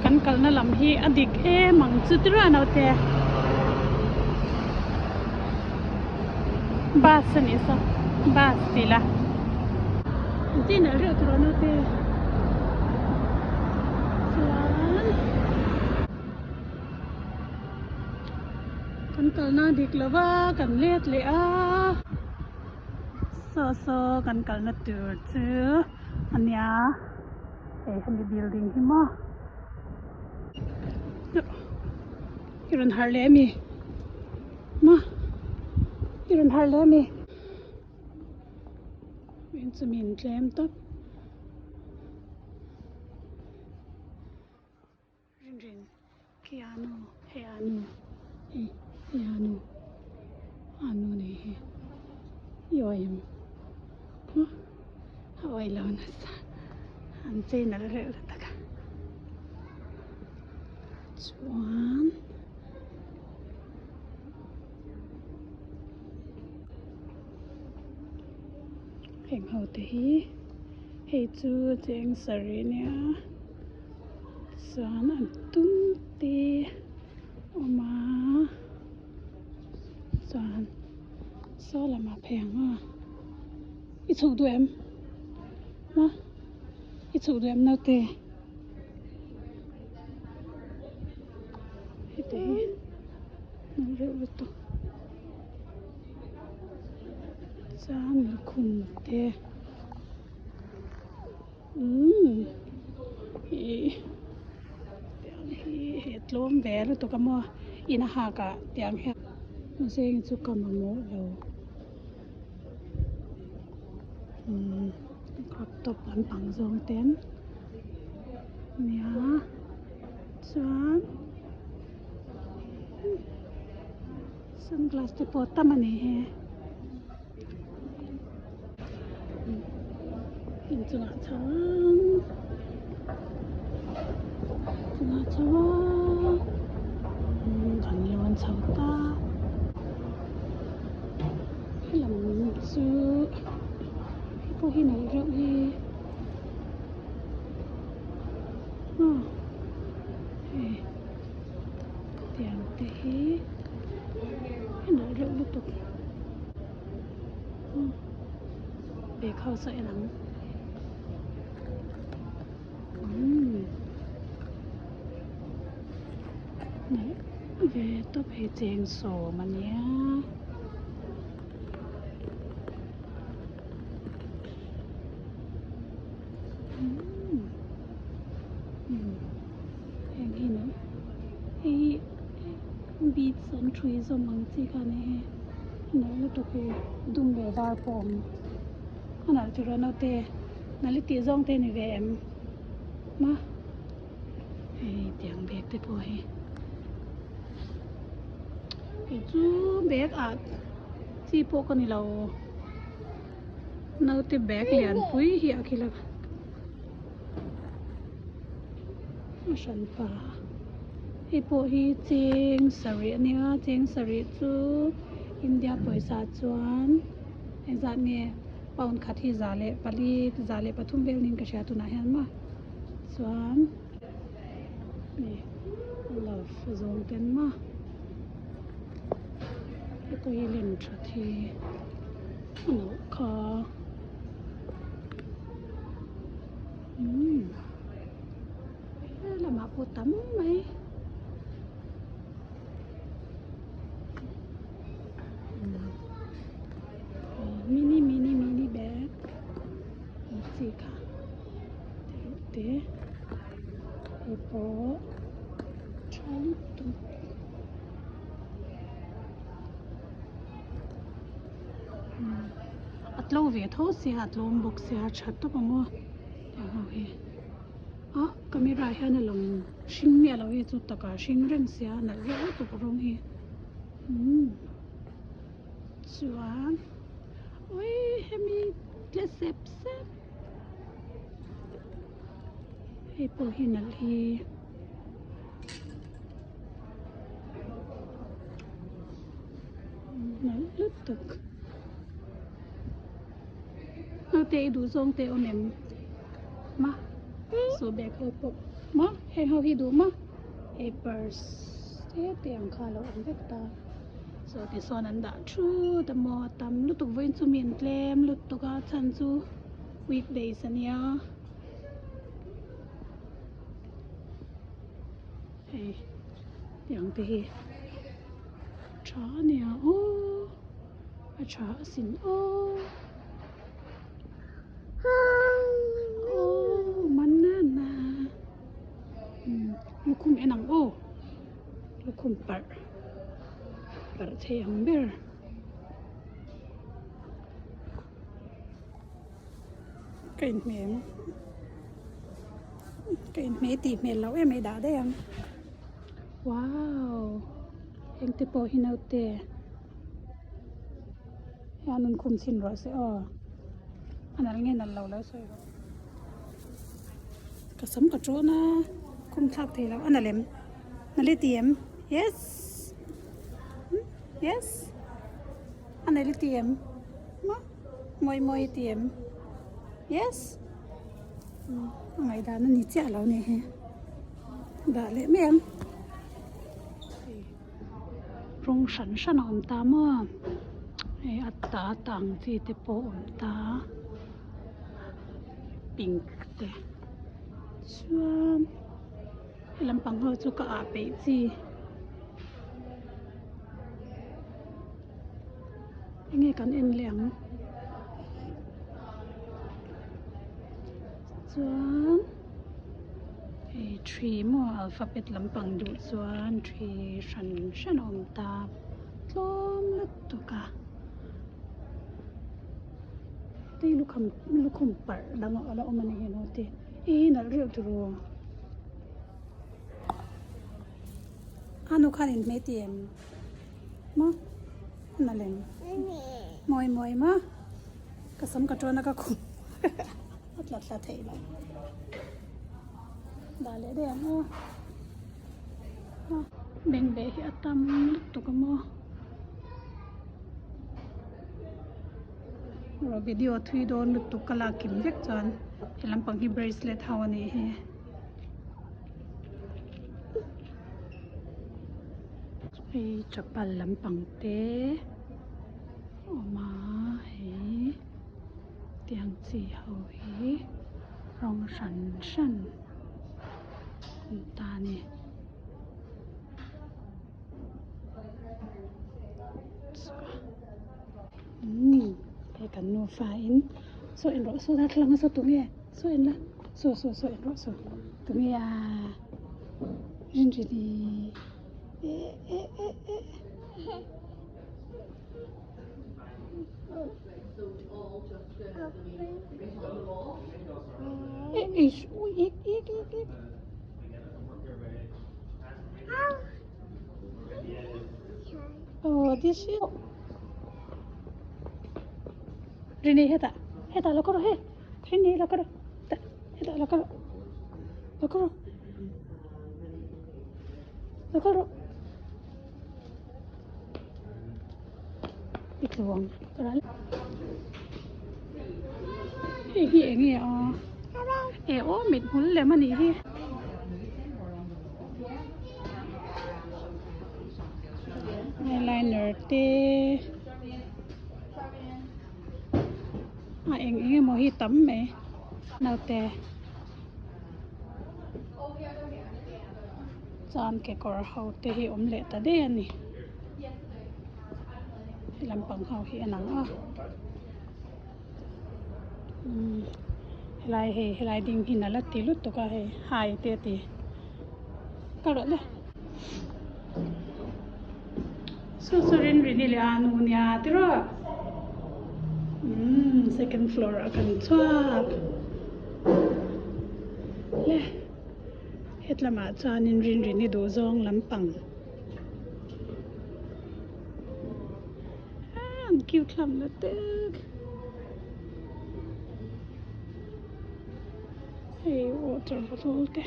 Kan kalna lam hi a dik em ang chu tiraw naute. Bus a nih saw bus tih la. An chin alh reuh tiraw naute. Chuan kan kalna a dik lo va kan let leh a. Saw saw kan kalna tur chu a nia hei hemi building hi maw i rawn harh leh ami maw i rawn harh leh ami in chu min tlem tawp. Rin khi anu hei anu hei hei anu anu nih hi i awih em maw a awih lo nasa an chei nalh reuh ta tak a chuan heng ho te hi hei chu cheng sarih ania. Chuan a dum te awm a chuan saw lamah phei ang a i chhuk duh em maw i chhuk duh em naute heti hi hmuh reuh lutuk chuan lukhum te. Umm ih tiang hi hei tlawm ve lutuk a maw in a hak ah tiang hian zeng chu ka mamawh lo umm crop top lampang zawng ten nia chuan sunglass te pawh a tam a ni he. Inchungah chho ang chungah chho a kan lawn chho ta helam chu hei pawh hi nalh reuh hi aw hei tiang te hi a nalh reuh lutuk. Bag ho saw en ang umm nalh ve tawp hei cheng sawm a nia. Umm umm heng hi nalh hei hi beads an ṭhui zawm ang chi kha a ni hei. Nalh lutuk hi dum leh var pawh awm a nalh tiraw naute nalh i tih zawng te ni ve em ma hei tiang bag te pawh hi kei chu bag ah chi pawh ka ni lo naute bag lian pui hi a khil a a hran pa hei pawh hi cheng sarih a nia cheng sarih chu India pawisa chuan engzat nge pound khat hi za leh pali za leh pathum vel niin ka hria tunah hian maw chuan hei love zawng ten maw hei pawh hi lem that hi a loh kha. Umm he lamah pawh tam mai mini mini mini bag ang chi kha te reuh te hei pawh tha lutuk. A tlo ve tho sia a tlawm bawk sia a tha tawp ang aw tiang ho hi ah camera ah hian a lang hring miah lo hi chu takah a hring reng sia a nalh reuh lutuk rawng hi umm chuan awii hemi tle sep sep hei pawh hi nalh hi. Nalh lutuk naute i duh zawng te awm em ma. Saw bag ho pawh maw heng ho hi duh maw hei purse te te ang kha a lo awm vek ta saw ti sawn an dah thut a maw a tam lutuk vawiin chu mi an tlem lutuk a chhan chu weekdays a nia hei tiang te hi tha a nia aw a tha asin aw. Aw manana lukhum en ang aw lukhum parh parh thei ang ber ka inhmeh ka inhmeh tih hmel loh em mai dah daih ang wow engte pawh hi naute. Hian an khum chhin rawh se aw a nalh nge nalh lo lo sawi rawh ka sam ka tawn a khum thlak thei lo a nalh em nalh i ti em yes yes a nalh i ti em maw mawi mawi i ti em yes a ngaihdan a ni chiah lo nih hi dah leh mai ang. Rawng hran hran a awm ta maw hei a ta tang chi te pawh a awm ta pink te chuan he lampang ho chu ka ah peih chi enge kan en leh ang chuan. Hei thi maw alphabet lampang duh chuan thi hran hran a awm ta tlawm lutuk a tui lukham lukhum parh dang a la awm a ni hi maw te ih nalh reuh turu a nu khan in hmeh tih em maw nalh em mawi mawi maw ka sam ka tawn a ka khum. A tla thla theih loh dah leh daih ang aw bengbeh hi a tam lutuk a maw rawh video thui dawn lutuk ka lak kim vek chuan he lampang hi bracelet ho a nih hi. Hei chapal lampang te a awm a hei. Tiang chi ho hi rawng hran hran an ta a ni. Umm hei kan nufa in saw en rawh saw darthlalang a saw tunge saw en la saw saw saw en rawh saw tunge a rinrini eh eh eh eh. Oh, this is Rini, hetah, hetah lo kawr rawh he. Rini, lo kawr rawh. Hetah lo kawr rawh. Lo kawr rawh. Lo kawr rawh. I tluang hei hi eng nge a e aw mit hmul lem a nih hi eyeliner te a eng eng emaw hi tam mai naute chuan kekawr ho te hi awm leh ta daih a ni he lampang ho hi a lang a umm helai hei helai ding hi nalh a ti lutuk a hei hai te a ti ka rawh le saw saw rin rin i leh a nu nia tiraw umm second floor ah kan chhuak le. Hetlamah chuanin rinrini duh zawng lampang an cute hlawm lutuk hei water bottle te.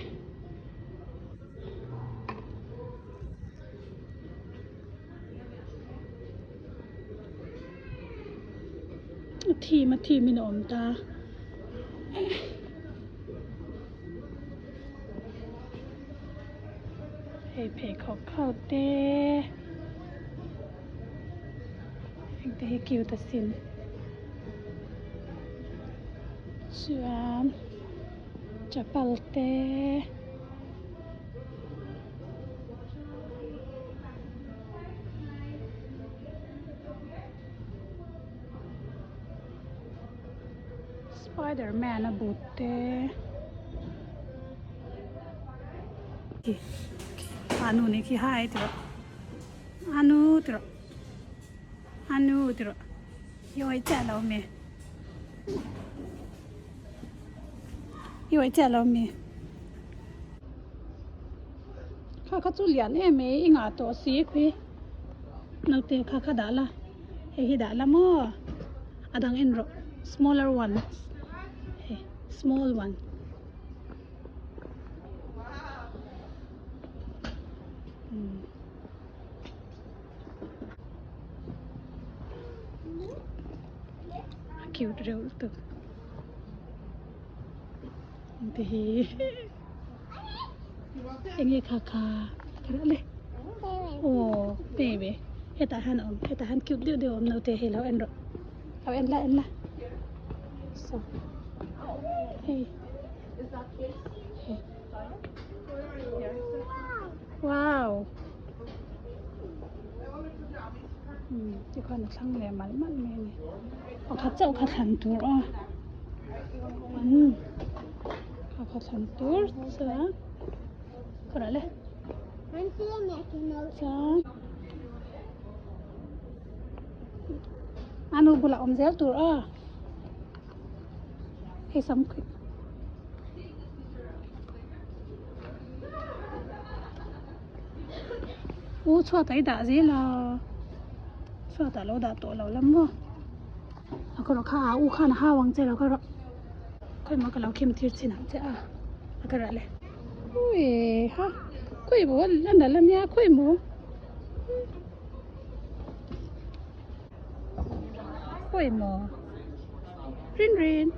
A theme a theme in a awm ta. Hei pheikhawk ho te heng te hi cute asin chuan chapal te. Spider man a but te anu nih khi hai ti rawh anu ti rawh anu ti rawh i awih chiah lo mi i awih chiah lo mi kha kha chu lian em mai i ngah tawh si khui naute kha kha dah la hei hi dah la maw a dang en rawh smaller one hei small one. A cute reuh lutuk te hi enge kha kha kha le aw baby hetah hian a awm hetah hian cute deuh deuh a awm naute hei lo en rawh lo en la en la saw hei hei wow umm tikhuan a thlang leh malh malh mai a ni pakhat chauh kha thlan tur aw umm pakhat thlan tur chuan kawrah le chuan a nu bulah awm zel tur aw hei sam khi. U chhuat ah i dah zel a chhuat ah lo dah tawh lo la maw a ka rawh kha a u khan a hau ang che lo ka rawh khawi maw ka lo khim tir chin ang che a a ka rah le ui ha khawi maw a nalh a nia khawi maw. Khawi maw rin rin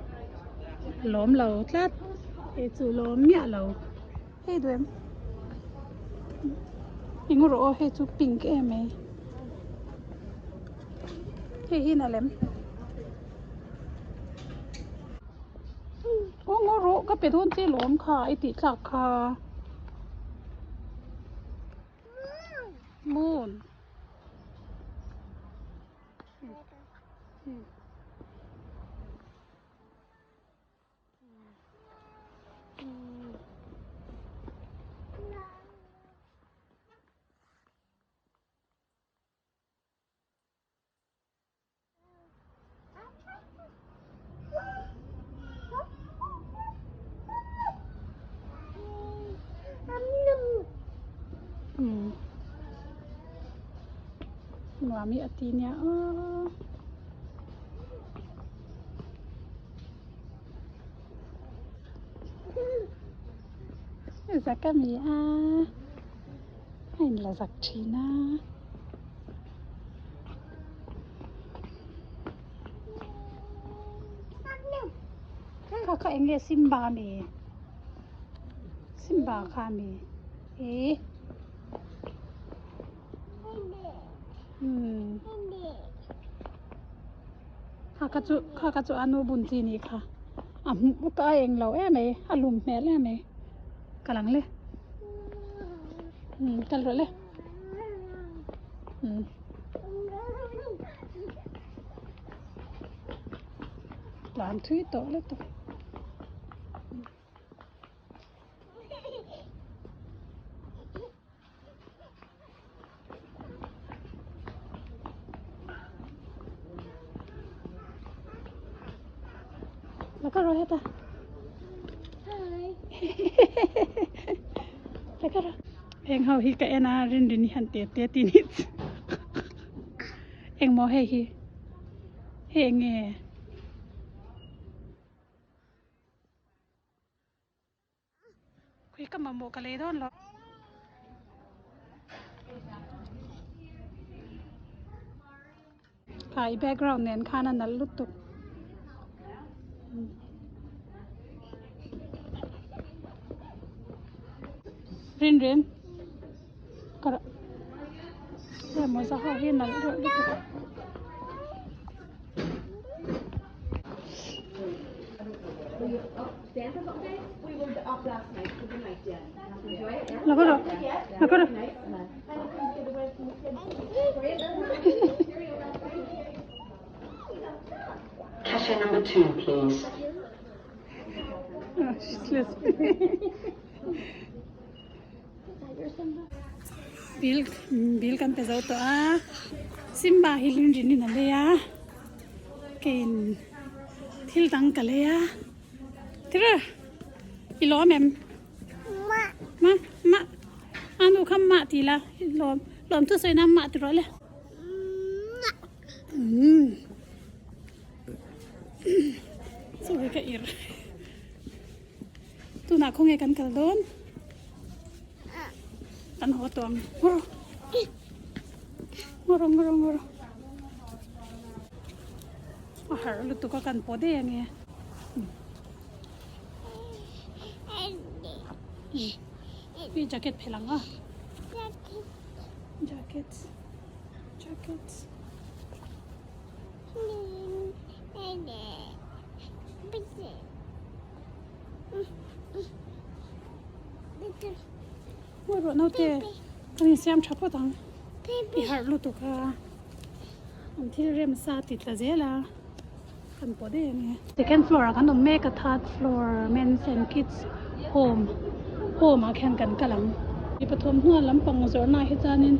a lawm lo tlat hei chu lawm miah lo hei duh em eng rawh aw hei chu pink em mai hei hi na lem aw ngaw rawh ka pe dawn che lawm kha i tih tlak kha. Moon. Nuam hi a ti nia aw. Zak a mi a a inla zak thin a. Kha kha eng nge Simba mi Simba kha mi e um kha kha chu kha kha chu anu bun chi ni kha a hmuh ka a eng lo em mai a lum hmel em mai ka lang le um kal rawh le um. Tlan thui tawh le tawh. La ka rawh heta. La ka rawh. Heng ho hi ka en a rin rin hi han te te ti ni chu. Engmaw hei hi hei eng nge khawi ka mamawh ka lei dawn lo. Kha i background nen khan a nalh lutuk. Rin rin. Kar he mawza ho hi nalh reuh lutuk a. La kar rawh la kar rawh. Cashier number 2 please. Bill bill kan pe zo tawh a Simba hi rin in a lei a keiin thil dang ka lei a tira i lawm em ma ma a nu kha mah tih la i lawm lawm thu sawi nan mah ti rawh le umm chu hi ka ir. Tunah khawnge kan kal dawn? Kan haw tawh ang. Ngaw rawh. Ngaw rawh, ngaw rawh, ngaw rawh. A harh lutuk a kan pawh daih ange. Hi jacket phelh ang a. Jacket. Jacket. Ngawi rawh naute kan insiam tha phawt ang i harh lutuk a an thil rem sa ti tla zel a kan pawh daih ang e. Second floor ah kan awm mek a third floor mens and kids home home ah khian kan kal ang. Mi pathum hnuai lampang zawrhna ah hi chuanin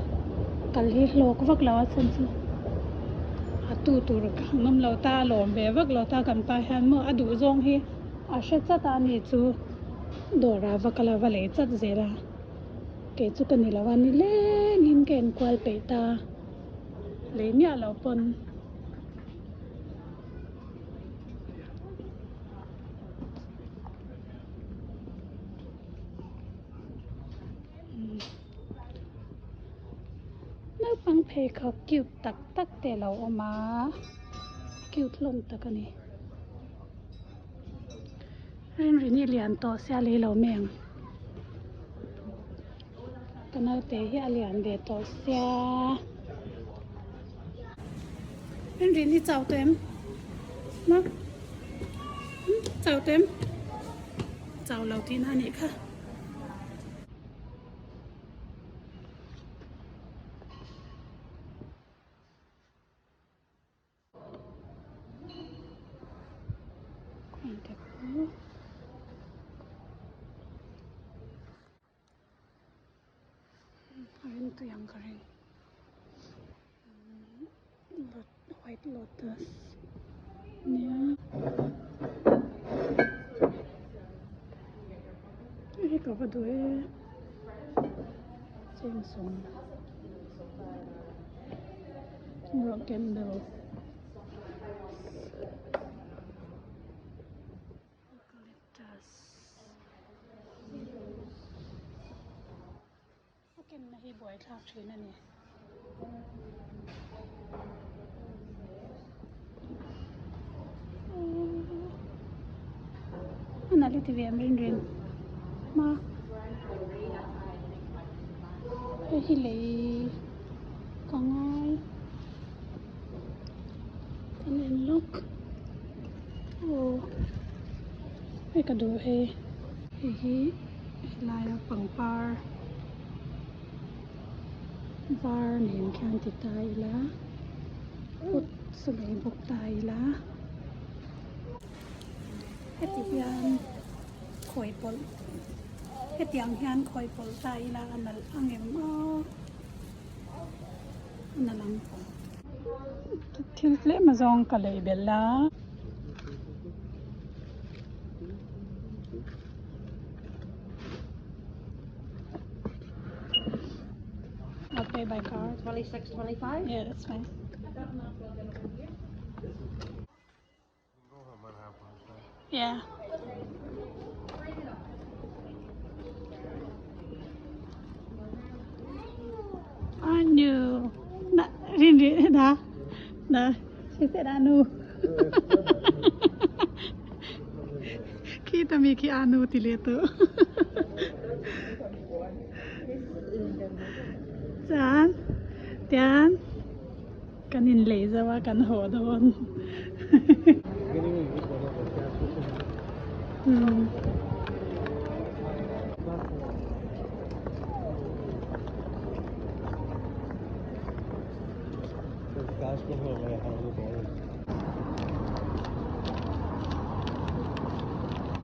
kal hi hlawk vak lo a chhan chu a tu tur an awm lo ta a lawm ve vak lo ta kan pa hian maw a duh zawng hi a hre chat a ani chu dawrah va kal a va lei chat zel a kei chu ka ni lo a nilengin ka enkual peih ta lei miah loh pawn. Naupang pheikhawk cute tak tak te a lo awm a cute hlawm tak a ni Rinrini lian tawh sia lei lo mai ang ka naute hi a lian ve tawh sia Rinrini chau tawh em maw chau tawh em chau lo tihna a nih kha. A ring tui ang ka ring white lotus nia hei ka va duh e cheng sawm rawh candle eucalyptus A kenna hi buaithlak thin a ni. A nalh i ti ve em rin rin ma hei hi lei ka ngai kan en lawk aw hei ka duh hei hei hi. Helaia pangpar var nen khian ti ta ila kut chu lei bawk ta ila heti hian khawi pawlh hetiang hian khawi pawlh ta ila a nalh ang em aw a nalh ang thil tlem azawng ka lei belh a. I'll pay by card. 26.25? Yeah, that's fine. Yeah. Anu. Na, rin da. Na, she said anu. Khi ta mi khi anu ti le to. Tian kan inlei zo a kan haw dawn. Umm.